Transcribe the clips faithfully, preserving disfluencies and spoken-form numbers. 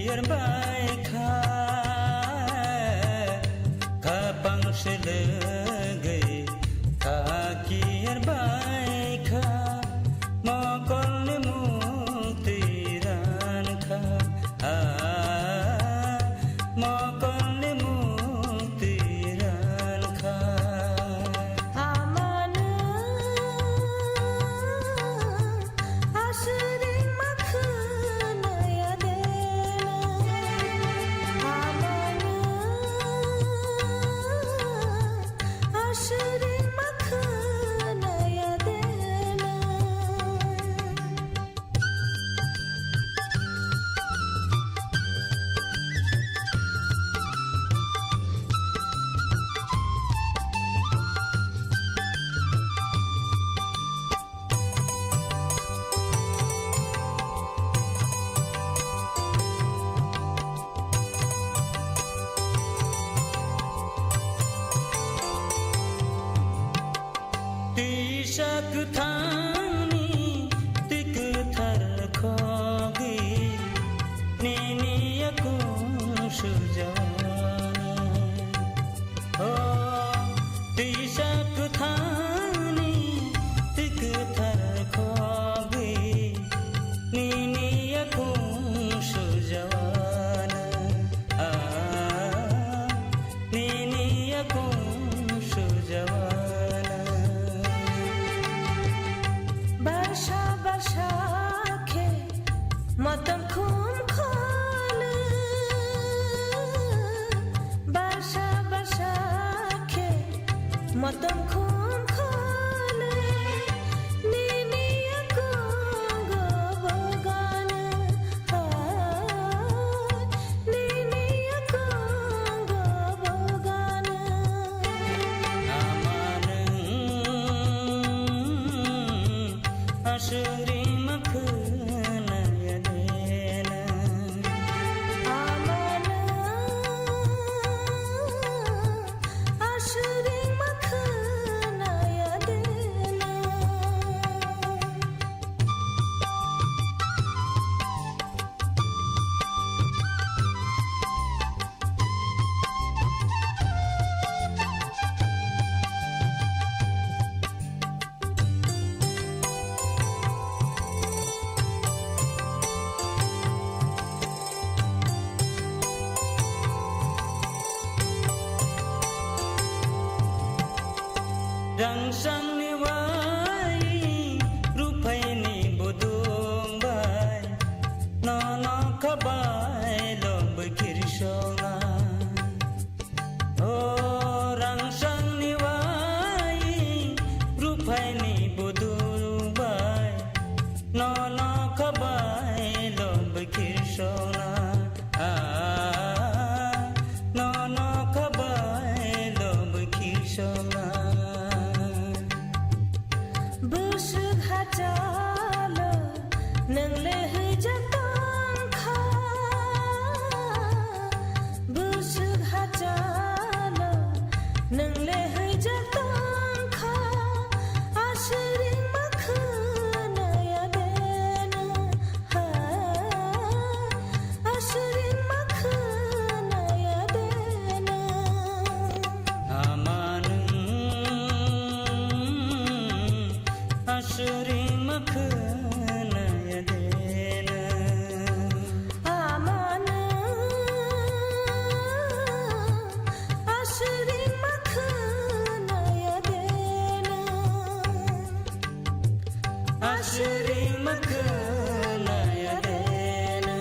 Yerbai kha, khapang selengwi kha ki yerbai kha, mokolni mukti ran kha, ah, mokolni mukti ran kha. Amano aswrwng ma khwnaya dena. Amano aswrwng ma khwnaya dena. Twisa kwthangni twi kwthar khogwi nini yakung sujana. O twisa kwthangni twi kwthar khogwi nini yakung sujawana, ah, nini yakung sujawana. Barsa barsa khe motom khum khole, barsa barsa khe motom khum khole, nini yakungo bogana, ah, nini yakungo bogana. Amanung aswrwng ma khwnaya dena. Amano aswrwng ma khwnaya dena. Rangsangni wai, ruphaini budung bai, nono khabai lobwi khirsona. O rangsangni wai, ruphaini budung bai, nono khabai lobwi khirsona. Ah, nono khabai lobwi khirsona. Bwswk hachalo nwng le hwijak tongkha. Bwswk hachalo nwng le hwijak tongkha. Aswrwng ma khwnaya dena. Ha, aswrwng ma khwnaya dena. Amanung aswrwng ma khwnaya dena. Amanung aswrwng ma khwnaya dena. Aswrwng ma khwnaya dena.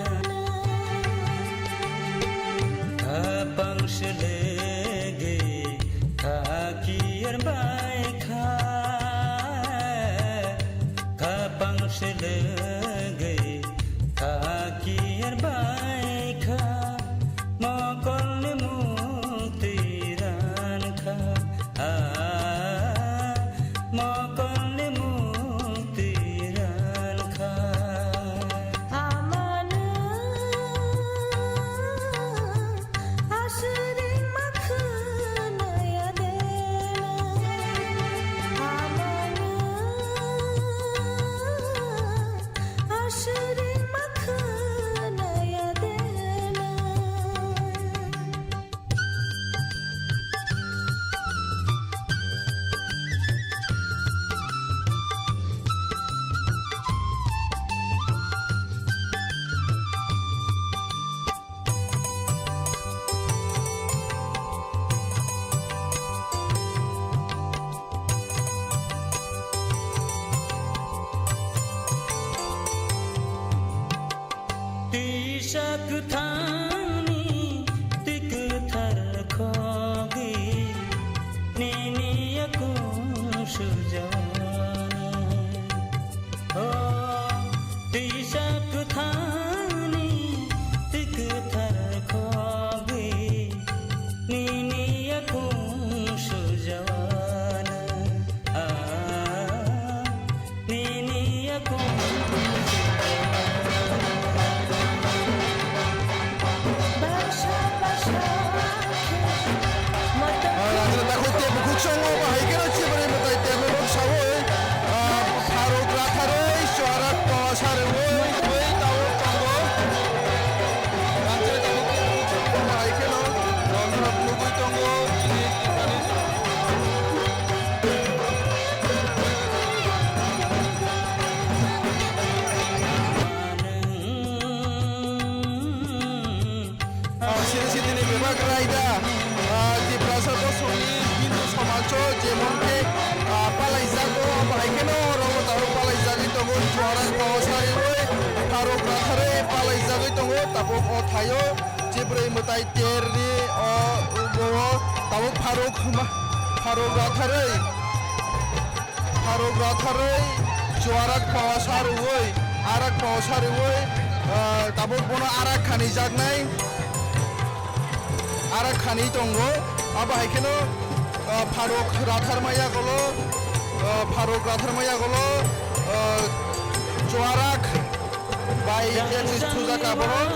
Kwthangni twi kwthar khogwi nini yakung sujawana. O twisa kwthangni twi kwthar khogwi nini yakung sujawana. Ah, nini yakung. Basha, basha. Ah, rajra takhuk tei bukhuk chongo, bahai kheno chibri mwtai tei norok saui, ah, pharuk ratharwi, chuarak pawasa rwui, twi tawuk tongo. Rajra takhuk tei bukhuk chongo, bahai kheno norok nugui tongo, chini Tiprani. Ah, siri sitini bebak raida, ah, Tiprasa bosongni Hindu somajo jemon khe, ah, palaijago, bahai kheno oro bo tabuk palaijagwi tongo, chuarak pawasa rwui, pharuk ratharwi palaijagwi tongo, tabuk o thaio. Chibrwi mwtai terni o, o, o, tabuk pharuk ma-, pharuk ratharwi, pharuk ratharwi, chuarak pawasa rwui, arak pawasa rwui, ah, tabuk bono arak khanijaknai, arak khani tongo. Abo hai kheno, ah, pharuk ratharma yagulo, ah, pharuk ratharma yagulo, ah, chuarak bai Texas thujak aborok.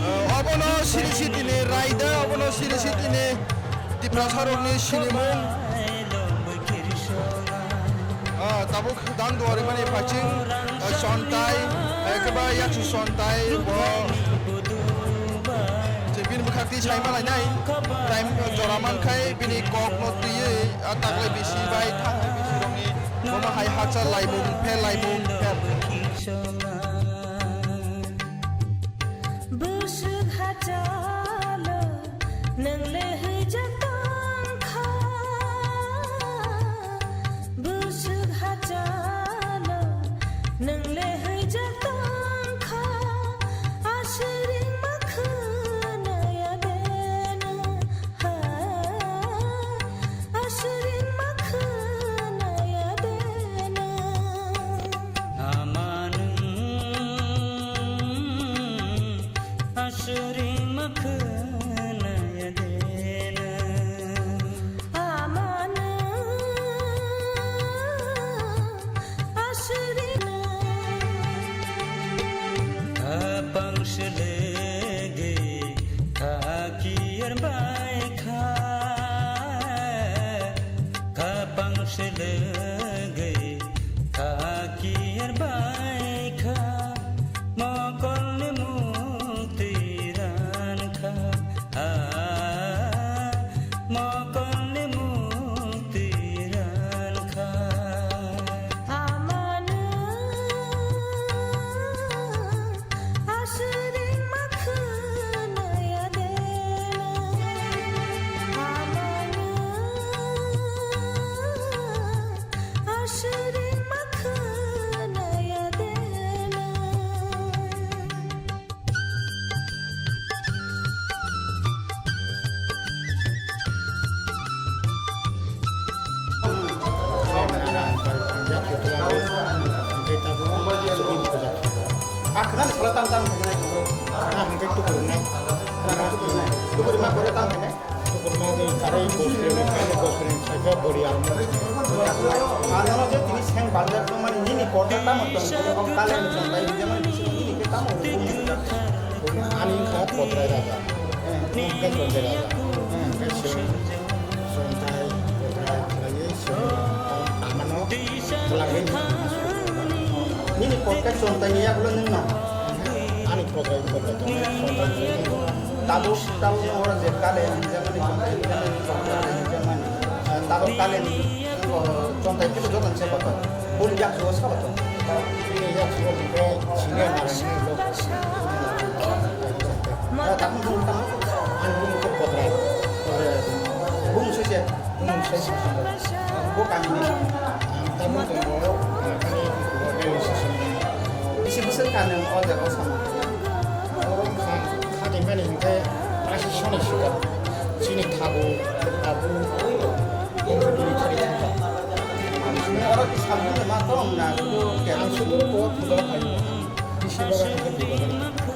Ah, obono siri sitini raida, obono siri sitini Tiprasarokni sinimung. Ah, tabuk dang duarimani phaising, ah, Sontai, ah, ekeba Yachu Sontai, bo je bini bwkhak twi sai malainai, time jora mankhai bini kokno twiwi, ah, taklai bisi bai thanglai bisi rokni bono hai hachal laibung, phel laibung, phel. Bwswk hachalo nwng le hwijak tongkha. Bwswk hachalo nwng le hwijak tongkha. Aswrwng ma khwnaya de nwng. Aswrwng ma khwnaya de nwng? Ama nwng aswrwng ma khwnaya de nwng? Ama nwng aswrwng nwng? Khapang swlwgwi khakiyar bai kha. Khapang swlwgwi khakiyar bai kha. Mokolni mukti ran kha. Ah, mokolni mukti ran kha. Amano aswrwng ma khwnaya de nwng? Amano aswrwng ma khwnaya de nwng? Akhirnya sekolah tang tang kena itu, karena mungkin itu kurangnya, karena itu kurangnya, itu kurangnya boleh tang kena. Tukurma de karai bosreng, karai bosreng, saja bori almo. Ano je tini seng banjar to mani nini porta tamo to, kalen chontai je mani bisi nini ke tamo. Ani kha potrai raja. Eh, ke chontai raja. Eh, ke seng chontai, potrai, potrai, seng amano, lagi. Nini porta chontai ni yagulo nini no. Ani porta, porta chontai, chontai. Tabuk, tabuk no oro je kalen, jemani chontai, jemani chontai, jemani. Tabuk kalen, o, chontai khe joto se kotor. Bun yak suo sa kotor. Bun yak suo ke sini na ni lo. Tabuk bun tam, an bun ko kotor. Bun se je, bun se se. Bo kami ni. Tabuk ko, kami ko, bisi bisi kalen o de ko sama. Oro Asisoni sika chini thabu, thabu, thabu, thabu, thabu. Oro ki sabun ma tong na, ang sudu ko puja khai. Bisi bara ko.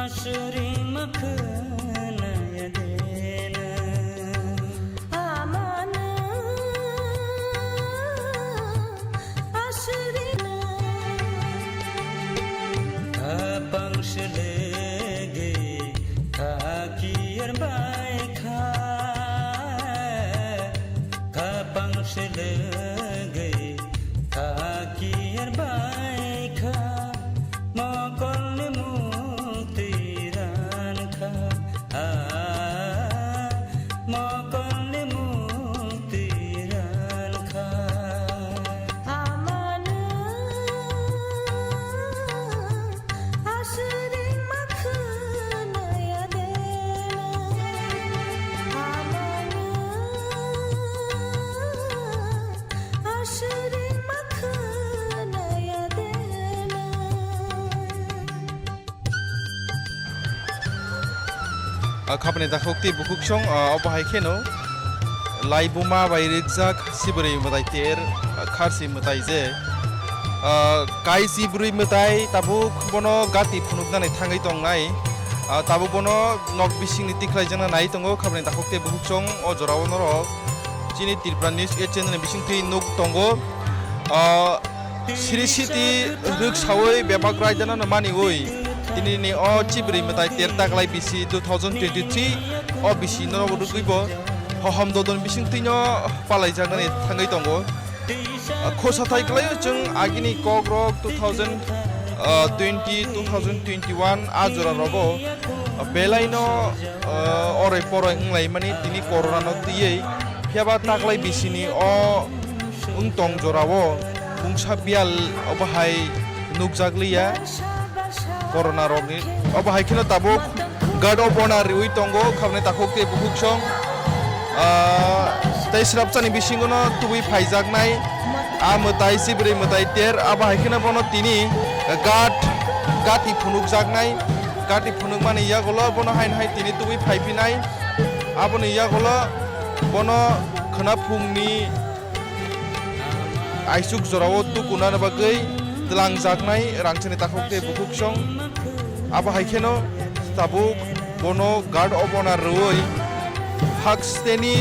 Aswrwng ma khwnaya dena. Amano aswrwng. Khapang swlwgwi khakiyar bai kha. Khapang swlwgwi khakiyar bai kha. Mokolni muktwi ran kha, ah, mokolni muktwi ran kha. Amano aswrwng ma khwnaya dena. Amano aswrwng ma khwnaya dena. Ah, khapni takhuk tei bukhuk song, ah, obo hai kheno laibuma bai rikjak Sibri mwtai ter, ah, Kharsi mwtai je, ah, Kaisi bwrwi mwtai tabuk bono gati phunuknani thangwi tongnai. Ah, tabuk bono nok bisingni tikhlaijakna nai tongo, khapni takhuk tei bukhuk song o jorao norok chini Tripura News eight channel ni bisingtwi nuk tongo. Ah, Sri Siti rwksawi bebak raidano maniwi tinini o Chibri mwtai ter taklai bisi two thousand twenty-three o bisi norok rwgwi bo hohom dodon bisingtwino palaijaknani thangwi tongo. Ah, khosa thai kwlaio chwng agini kokrok two thousand twenty, two thousand twenty-one a jora rogo, ah, belaino, ah, oroi poroi wnglaimani tini corona no twiwi, phiyaba taklai bisini o wng tong jorao mungsa biyal obo hai nukjakliya corona rokni. Obo hai kheno tabuk Guard of Honor riwi tongo, khabni takhuk tei bukhuk song. Ah, tei srapchani bisingono tubui phaijaknai a mwtai Chibri mwtai ter, abo hai kheno bono tini guard gati phunukjaknai, gati phunukmani yagulo bono haino hai tini tubui phaiphinai. Aboni yagulo bono khwnaphungni aisuk jorao tukunani bagwi twlangjaknai rangchakni takhuk tei bukhuk song. Abo hai kheno tabuk bono Guard of Honor rwui haksteni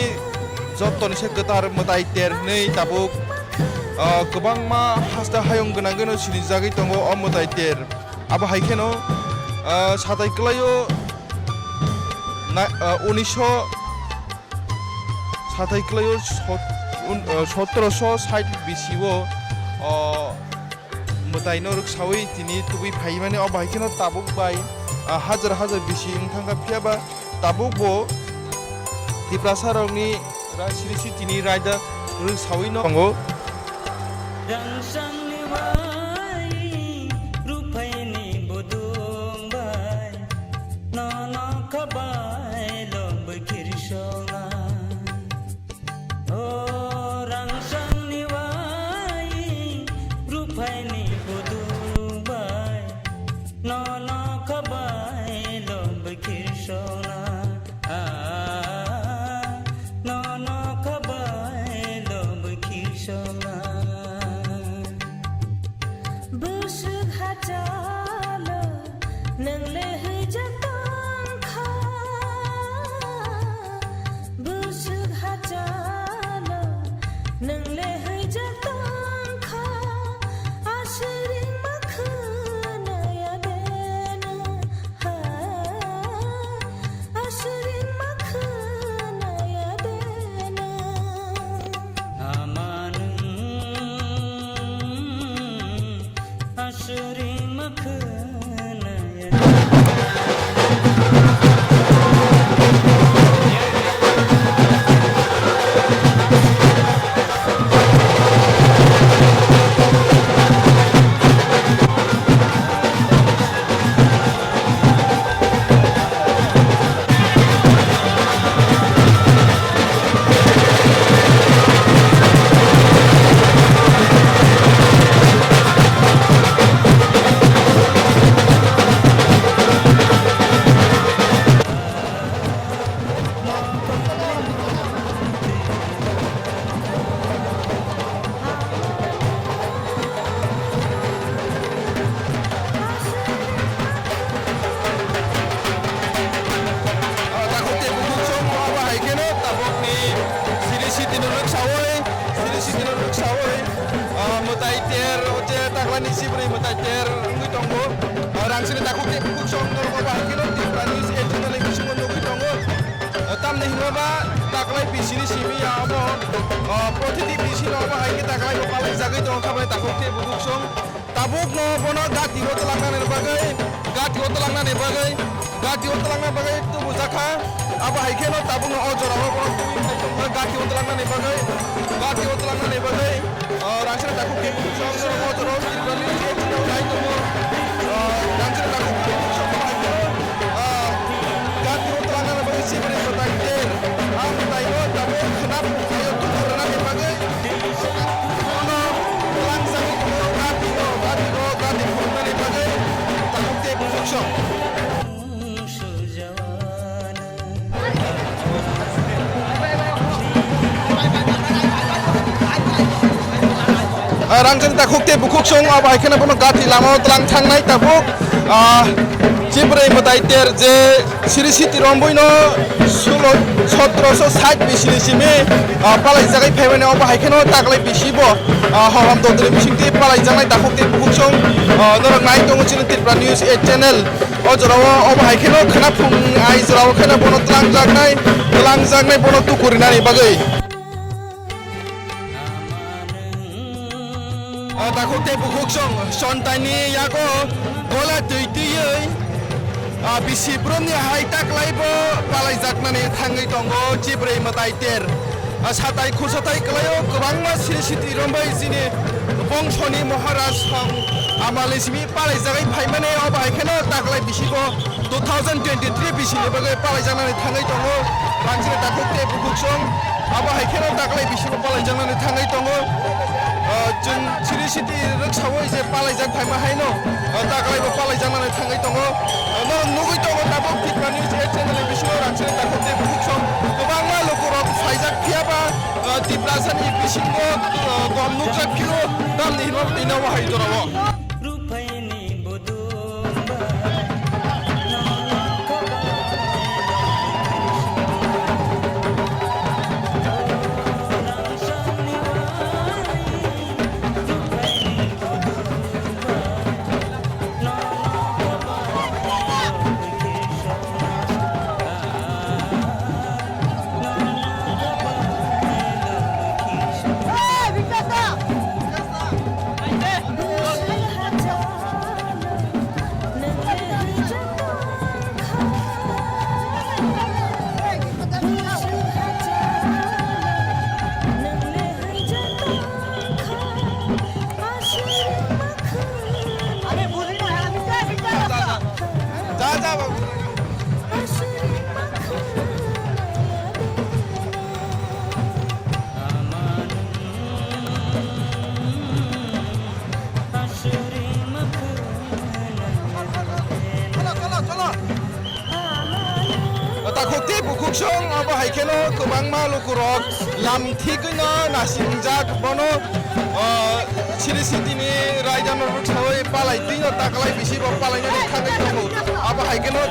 jottoni se kwthar mwtai ter hwnwi tabuk, ah, kwbangma hasta hayung gwnangwino sinijagwi tongo o mwtai ter. Abo hai kheno, ah, satai kwlaio na-, ah, unisho satai kwlaio sot-, un-, ah, sotoroso sait bisio, ah, mwtaino rwksawi tini tubui phaimani. Obo hai kheno tabuk bai, ah, hajar hajar bisi wng thangkha, phiyaba tabuk bo Tiprasa rokni ra-, Sri Sitini raida rwksawi no tongo. Rangchakni wai ruphaini budung bai, nono khabai lobwi khirsona. O rangchakni wai ruphaini budung bai, nono khabai lobwi khirsona. Ah, nono khabai lobwi khirsona. Bwswk hachalo nwng le hwijak tongkha. Bwswk hachalo nwng le hwijak tongkha. Aswk ringma khwnaya de nwng. Ha, aswk ringma khwnaya de nwng. Ama nwng aswk ringma khwnaya. Ah, takhuk tei bukhuk song obo hai kheno tabukni Sri Sitino rwksawi, Sri Sitino rwksawi, ah, mwtai ter, o je taklani sibrwi mwtai ter wngwi tongo. Ah, rangchini takhuk tei bukhuk song norok obo hai kheno Tripura News eighteen ni bisingo nugwi tongo. Ah, tamni hwnba taklai bisini simi ya obo, ah, protiti bisino obo hai khe taklai bo palai jagwi tongo kha bai takhuk tei bukhuk song. Tabukno bono gati o twlangnani bagwi, gati o twlangnani bagwi, gati o twlangna bagwi tubujakha. Abo hai kheno tabukno o jorao bono tubui phai tongkha gati o twlangnani bagwi, gati o twlangnani bagwi. Ah, rangchak takhuk tei bukhuk song o jorao Tripura ni T F C rok nai tongo. Ah, rangchak takhuk tei bukhuk song hai kheno, ah, gati o twlangnani bagwi sibri kwtai ter. Ang tai o tabuk khwnap khaio tubu rwnani bagwi. Bono twlang jagwi tongo, gati o, gati o, gati phunuknani bagwi takhuk tei bukhuk song. Ah, rangchak takhuk tei bukhuk song, abo hai kheno bono gati lama o twlang thangnai tabuk. Ah, chibrwi mwtai ter je Sri Siti Rombuino sulo, sotoroso sait bisini simi, ah, palai jagwi phaimani obo hai kheno taklai bisi bo, ah, hohom dodri bisingtwi palai jaknai takhuk tei bukhuk song, ah, norok nai tongo chini Tripura News eight channel. O jorao obo hai kheno khwna phung ai jorao kheno bono twlang jaknai, twlang jaknai bono tukurinani bagwi. Ah, takhuk tei bukhuk song, sontaini yago gola twi twiwi, ah, bisi brumni hai taklai bo palai jaknani thangwi tongo, chibrwi mwtai ter. Ah, satai khusatai kwlaio kwbangma Sri Siti Rombai chini bongsoni Maharaj song amali simi palai jagwi phaimani obo hai kheno taklai bisi bo two thousand twenty-three bisini bagwi palaijaknani thangwi tongo. Rangchini takhuk tei bukhuk song abo hai kheno taklai bisini palaijaknani thangwi tongo. Ah, chwng Sri Siti rwksawi je palaijak phaima haino, ah, taklaibo palaijaknani thangwi tongo. Ah, norok nugwi tongo tabuk Tripura News eight channel ni bisingo rangchini takhuk tei bukhuk song kwbangma lukurok phaijak phiyaba, ah, Tiprasani bisingo, ah, kom nukjak phiro tamni hinma twi nabo hai jorao. Hai kheno kwbangma lukurok lam thigwino nasingjak, bono, o, siri sitini raidano rwchoi palai twino taklai bisi bo palainani thangwi tongo. Abo hai kheno,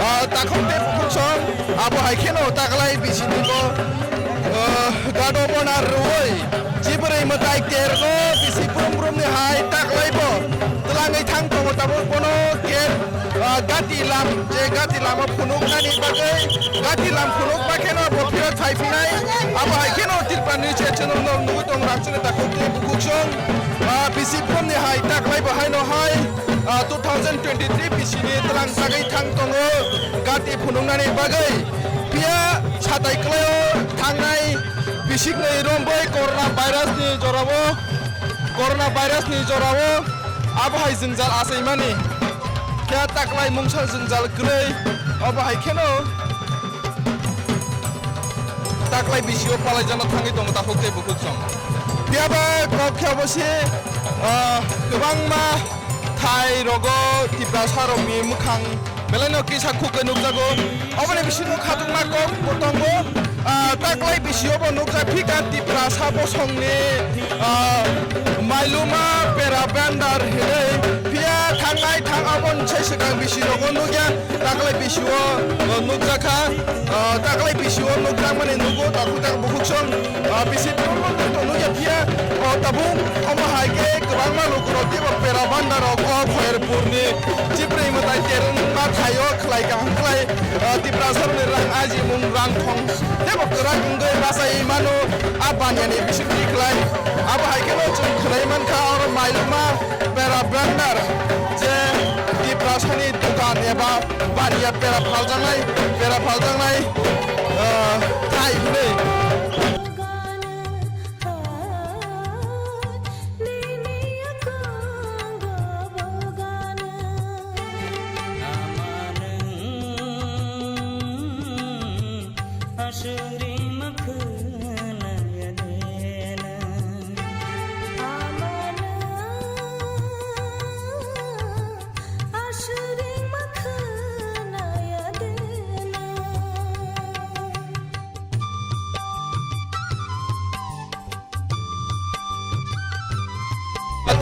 ah, takhuk tei bukhuk song abo hai kheno taklai bisi ni bo, ah, gado bona rwoi. Chibrwi mwtai tergo bisi brum brum ni hai taklai bo twlangwi thang tongo tabuk bono ke, ah, gati lam je gati lama phunuknani bagwi gati lam phunukma kheno bo phirok phai phinai abo hai kheno Tripura ni che channel no nugwi tong rang chini takhuk tei bukhuk song, ah, bisi brum ni hai taklai bo haino hai, ah, two thousand twenty-three bisi ni twlang sagwi thang tongo gati phunuknani bagwi. Phiya satai kwlaio thangnai bisiknwi rombai corona virus ni jorao, corona virus ni jorao abo hai jwngjal achaimani. Phiya taklai mungsa jwngjal kwrwi obo hai kheno taklai bisio palaijana thangwi tongo takhuk tei bukhuk song. Phiya ba kok khe obo se, ah, kwbangma thai rogo Tiprasa rokni mwkhang belai no kisa khuk khe nukjago. Oboni bisingo khatukma kok bo tongo. Ah, taklai bisio bo nukjak phika Tiprasa bosongni, ah, Mailuma Pera Bandar hinwi. Phiya thangnai thang aboni sai swkang bisi rogo nukya. Taklai bisio, ah, nukjakha. Ah, taklai bisio nukjakmani nugo takhuk tak bukhuk song. Ah, bisi tongmo tongno ya phiya, oh, tabuk omo hai khe kwbangma lukurok teibo Pera Bandar rok o Khairpur ni Chibrwi mwtai terwngma thaio khlai kaham khlai, ah, Tiprasa rokni rang ajimung rang thong teibo kwrak wngwi bachai mano a baniya ni bisingtwi khlai. Abo hai kheno chwng khwnai mankha oro Mailuma Pera Bandar je Tiprasa ni dukan eba baniya pera phaljaknai, pera phaljaknai, ah, thai hwnwi.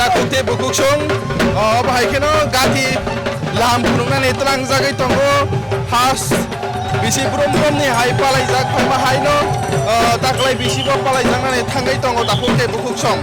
Takhuk tei bukhuk song, o, bahai kheno gati lam phunuknani tlangjagwi tongo. Has bisi brum brum ni hai palaijak, phai bahai no, o, taklai bisi bo palaijaknani thangwi tongo takhuk tei bukhuk song.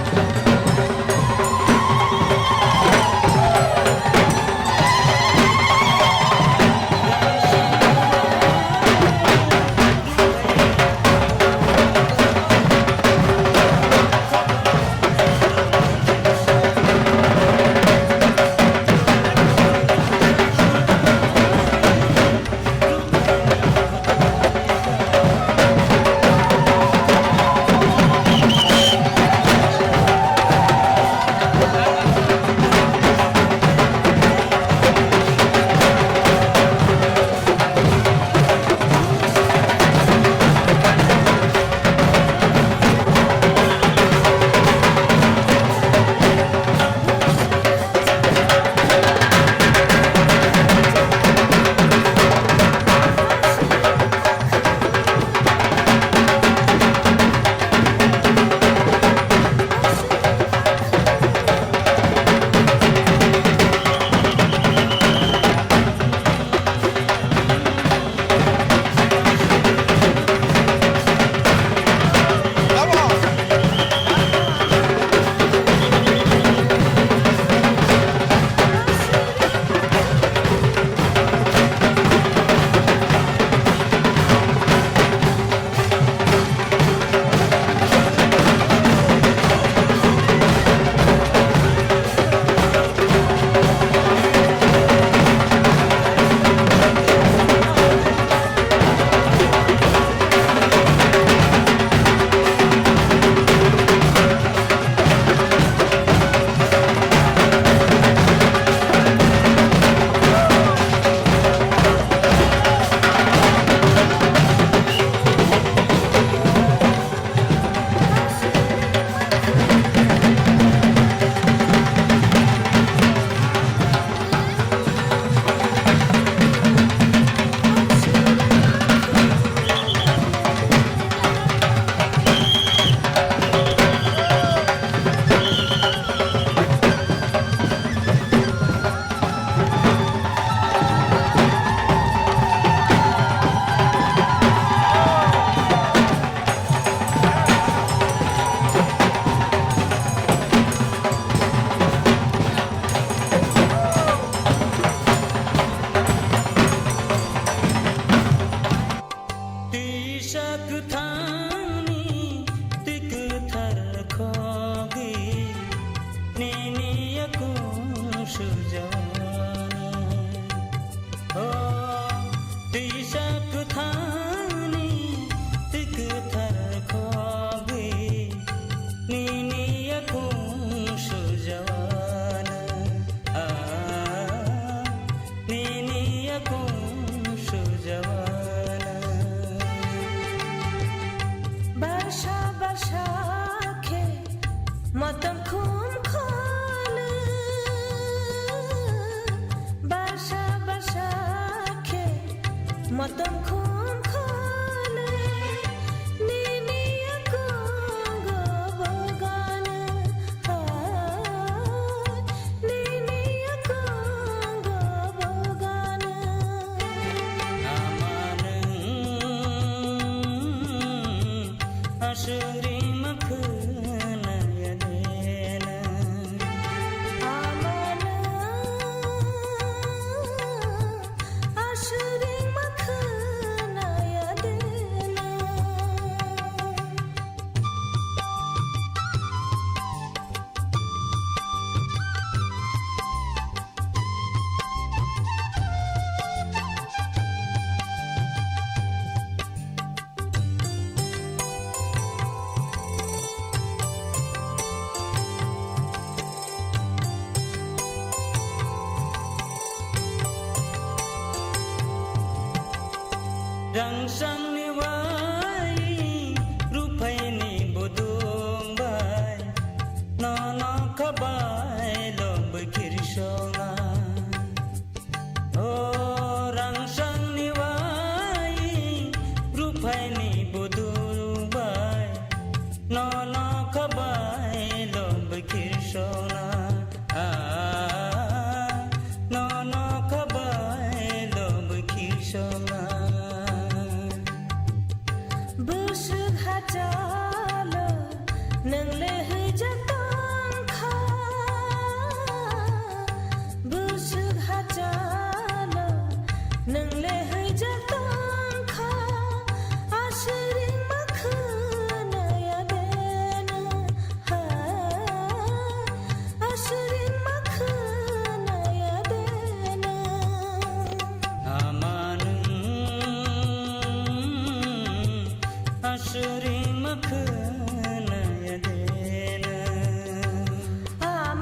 Rangsangni wai, ruphaini budung bai, nono khabai lobwi khirsona. O rangsangni wai, ruphaini budung bai, nono khabai lobwi khirsona. Ah, nono khabai lobwi khirsona. Bwswk hachalo nwng le hwijak tongkha. Bwswk hachalo nwng le hwijak tongkha. Aswk ringma khwnaya de nwng? Ha, aswk ringma khwnaya de nwng? Ama nwng aswk ringma khw